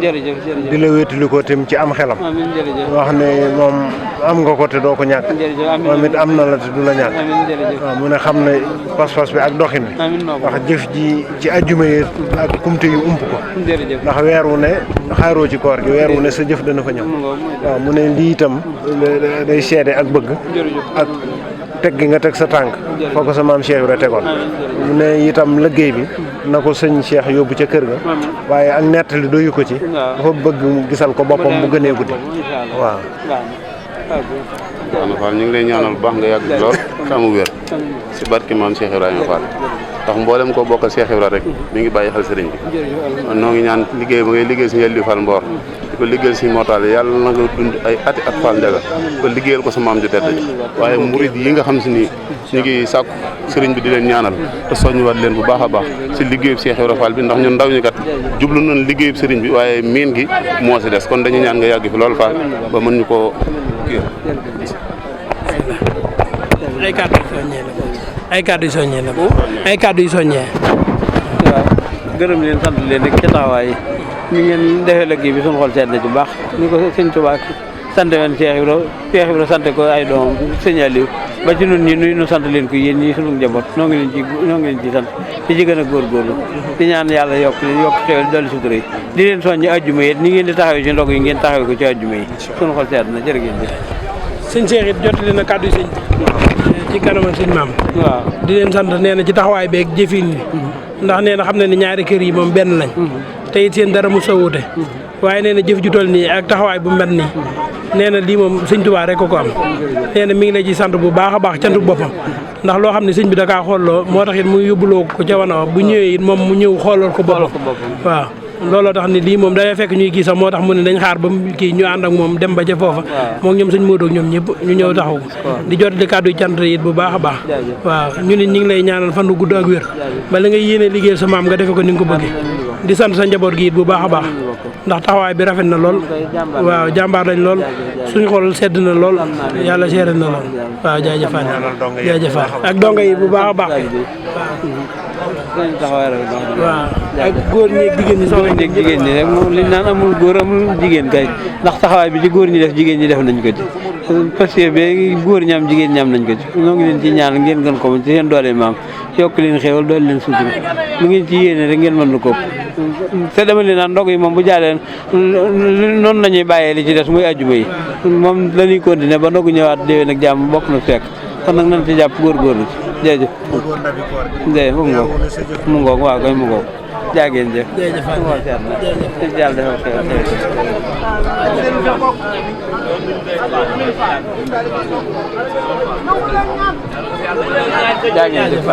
jërëjëf jërëjëf di la wéetali ko tim ci am xelam. amiin jërëjëf wax ne moom am nga ko te doo ko ñàkk. jërëjëf amiin moom it am na la te du la ñàkk. amiin jërëjëf waaw mu ne xam ne pas-pas bi ak doxin bi. amiin noo ko ndax jëf ji ci ajjuma yi ak kumte yu ump ko. jërëjëf ndax weer wu ne xaaroo ci koor gi weer wu ne sa jëf dana fa ñëw. waaw mu ne lii itam day seede ak bëgg. ak teg gi nga teg sa tànk. foo ko sa maam Cheikh Ibra tegoon. mu ne itam liggéey bi na ko sëñ Cheikh yóbbu ca kër ga. waaye ak nettali doyu ko ci. dafa bëgg mu gisal ko boppam bu gënee guddi. waaw. Soxna Fall ñu ngi lay ñaanal bu baax nga yàgg lool te amu wér si barke maam Cheikh Ibrahima Fall ndax mboolem ko bokkal Cheikh Ibrahima rek mi ngi bàyyi xel sëriñ bi noo ngi ñaan liggéey ba ngay liggéey si Yelli Fall Mboor di ko liggéeyal si Mortale yàlla na nga dund ay ati at Fall Ndiaga ko liggéeyal ko sa maam ju tedd waaye murid yi nga xam si ni ñu ngi sàkku sëriñ bi di leen ñaanal te soññiwaat leen bu baax a baax si liggéeyub Cheikh Ibrahima Fall bi ndax ñun ndaw ñi kat jublu nañ liggéeyub sëriñ bi waaye miin gi moo si des kon dañuy ñaan nga yàgg fi loolu Fall ba mën ñu koo kii ay kàddu yu soññee la ay kàddu yu soññee la ay kàddu yu soññee. waaw gërëm leen sant leen rek ca taxawaay yi ñu ngeen defee liggéey bi suñu xol seet na ci baax ni ko sëñ Tuubaa sant woon Cheikh Ibra sant ko ay doomam sëñ Aliou ba ci nun ñi nu sant leen ko yéen ñi sunu njaboot noo ngi leen ci sant di ci gën a góorgóorlu di ñaan yàlla yokk xewal dolli sutura yi di leen soññi ajjuma yi ni ngeen di taxawee ci ndog yi ngeen taxawee ko ci ajjuma yi suñu xol seet na jërë ngeen jëf sëñ Cheikh it jottali na kàddu yi sëñ ci kanam sëñ maam. waaw di leen sant nee na ci taxawaay beeg jëfin ni ndax nee na xam na ne ñaari kër yi moom benn lañ. te it seen dara mu sawute waaye nee na jëf ju toll nii ak taxawaay bu mel nii nee na lii moom sëñ Tuubaa rek ko am. nee na mi ngi lay ci sant bu baax a baax cantu boppam ndax loo xam ne sëñ bi da kaa xooloo moo tax it mu yóbbuloo ko ca wana bu ñëwee it moom mu ñëw xoolal ko boppam waaw. looloo tax ni lii moom dafay fekk ñuy kii sax moo tax mu ne dañ xaar ba mu kii ñu ànd ak moom dem ba ca foofa moom ñoom sëñ Modou ak ñoom ñëpp ñu ñëw taxaw di jot di kàddu cant it bu baax a baax waaw ñu ne ñu ngi lay ñaanal fan wu gudd ak wér ba la ngay yéene liggéeyal sa maam nga defe ko ni nga ko bëggee di sant sa njaboot gi it bu baax a baax ndax taxawaay bi rafet na lool waaw jàmbaar lañ lool suñu xol sedd na lool yàlla seere na lool waaw jaajëfaat jaajëfaat ak donga yi bu baax a baax waaw ak góor ñi ak jigéen ñi góor ñi ak jigéen ñi rek moom liñ naan amul góor amul jigéen kay ndax taxawaay bi ci góor ñi def jigéen ñi def nañ ko ci parce que ba góor ñi am jigéen ñi am nañ ko ci ñoo ngi leen ci ñaan ngeen gën ko ci seen doole maam yokk leen xéewal doole leen sutura lu ngeen ci yéene rek ngeen mën lu ko te dama leen naan ndog yi moom bu jaaleen noonu la ñuy bàyyee li ci des muy ajjuma yi moom la ñuy continuer ba ndogu ñëwaat déwén ak jàmm bokk na fekk kon nag nañ ci jàpp góorgóorlu ci jërëjëf jërëjëf mu ngoog waaw koy mu ngoog jaageen jëf yàlla defal jaageen jëf